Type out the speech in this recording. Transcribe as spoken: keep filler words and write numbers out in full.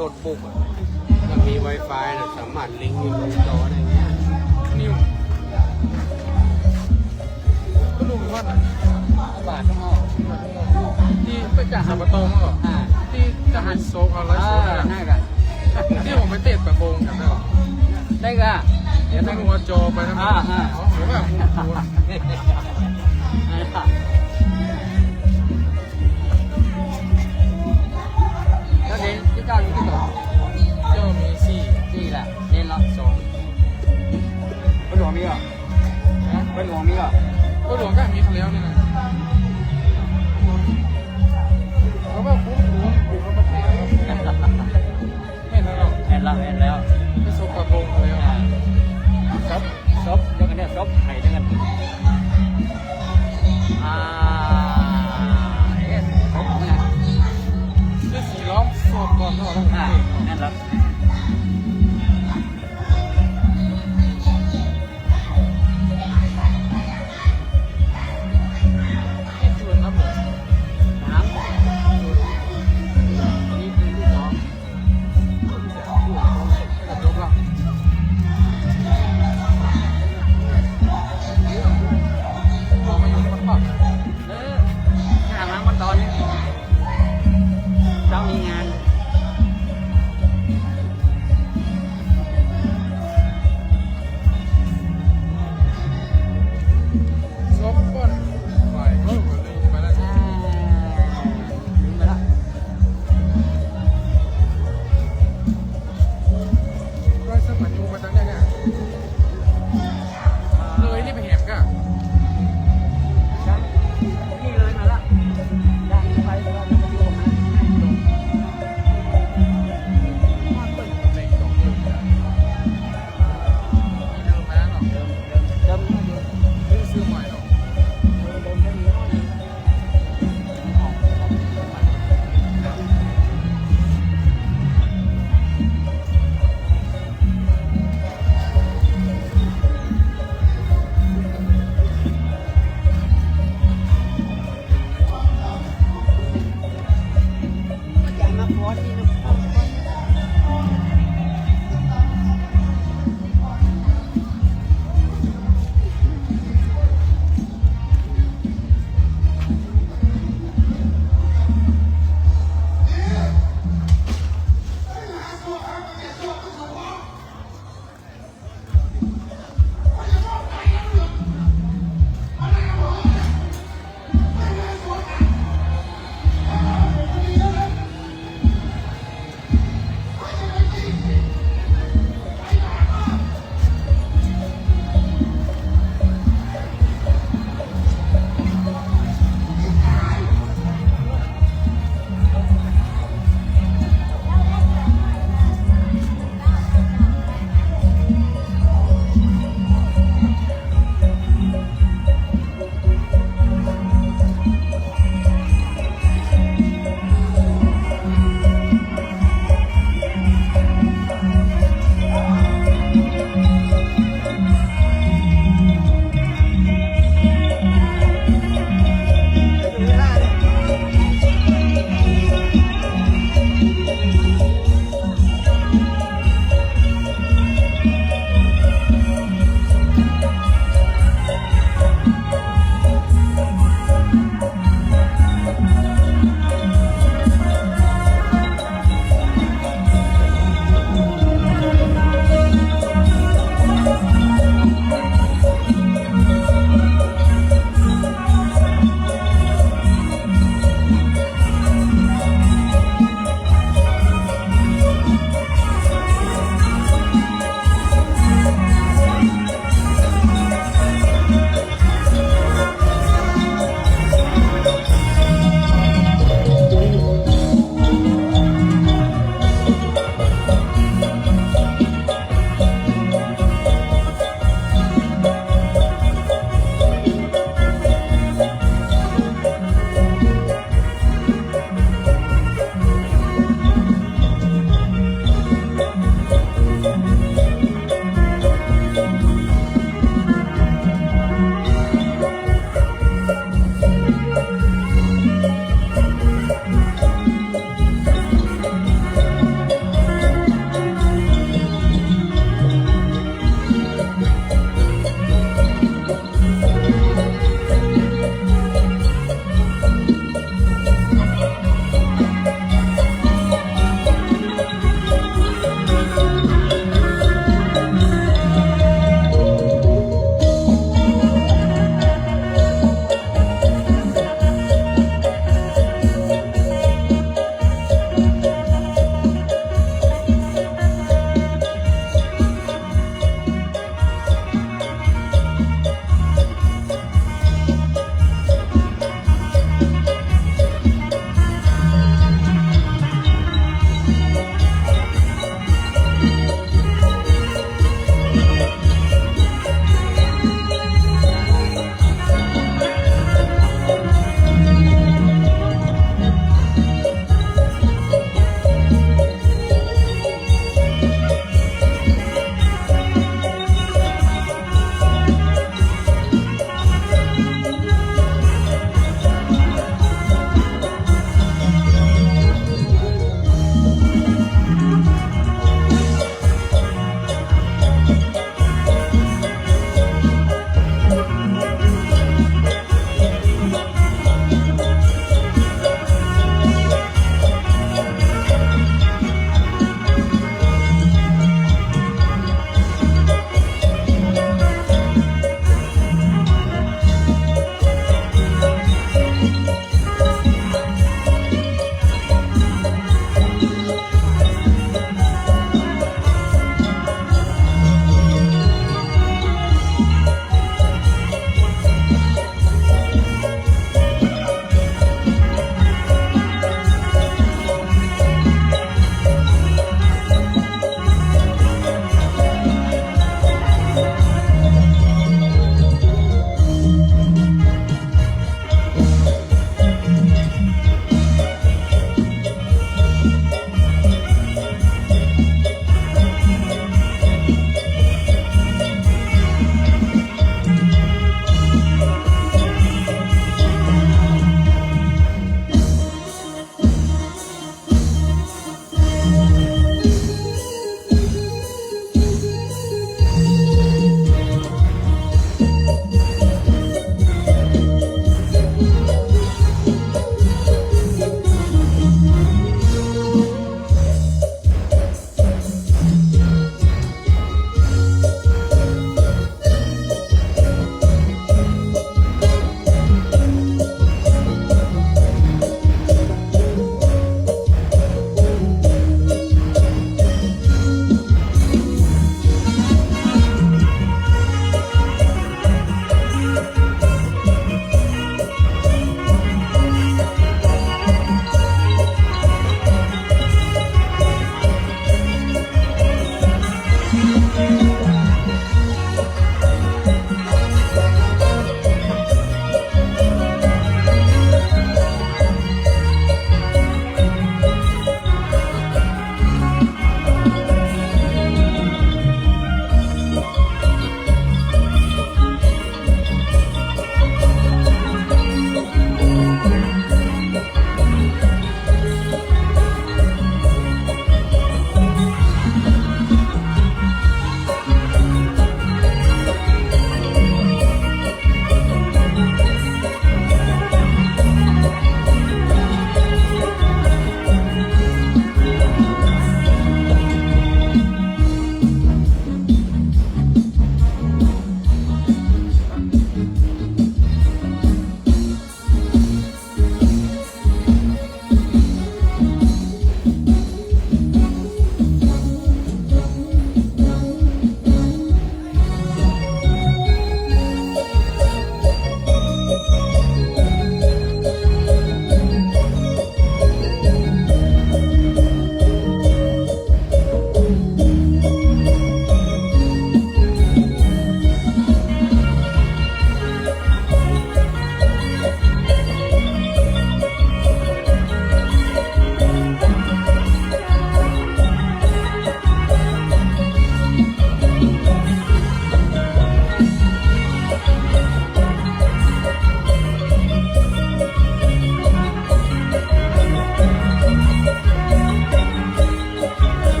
โน้ตบุ๊กอะ ถ้ามีไวไฟนะ สามารถลิงก์อยู่บนจอได้เนี่ย นิว ก็ดูว่า บาทต้องเอา ตี้ไปจากสัมปตองเหรอ อ่า ตี้จะหันโซกเอาไลฟ์สด เออ นะ นั่นก็ ตี้ผมไปเตะตะโบงกันได้เหรอ ได้ก็ เดี๋ยวต้องดูว่าจอไปนะ อ่า อ่า อ๋อ หรือว่าผมดูอะ นั่นแหละ แล้วเดี๋ยวตี้เจ้าอยู่ตี้ไหน เจ้ามีสี่ สี่ละ เล่นละสอง ไปหลวงมีเหรอ ฮะ ไปหลวงมีเหรอ ไปหลวงก็มีคนเดียวนี่นะ เขาก็คุ้มคุ้มคุ้มเขาก็แพ้ แม่นแล้วเนาะ แม่นแล้ว แม่นแล้ว ไปสกปรกเลยอ่ะ อ่า ครับ ซบ ยกอันเนี้ยซบไข่ด้วยกัน อ่า เอ๊ะ ซบนะ ได้สี่รอบ สอบก่อนเนาะ อ่า แม่นแล้ว จบแล้ว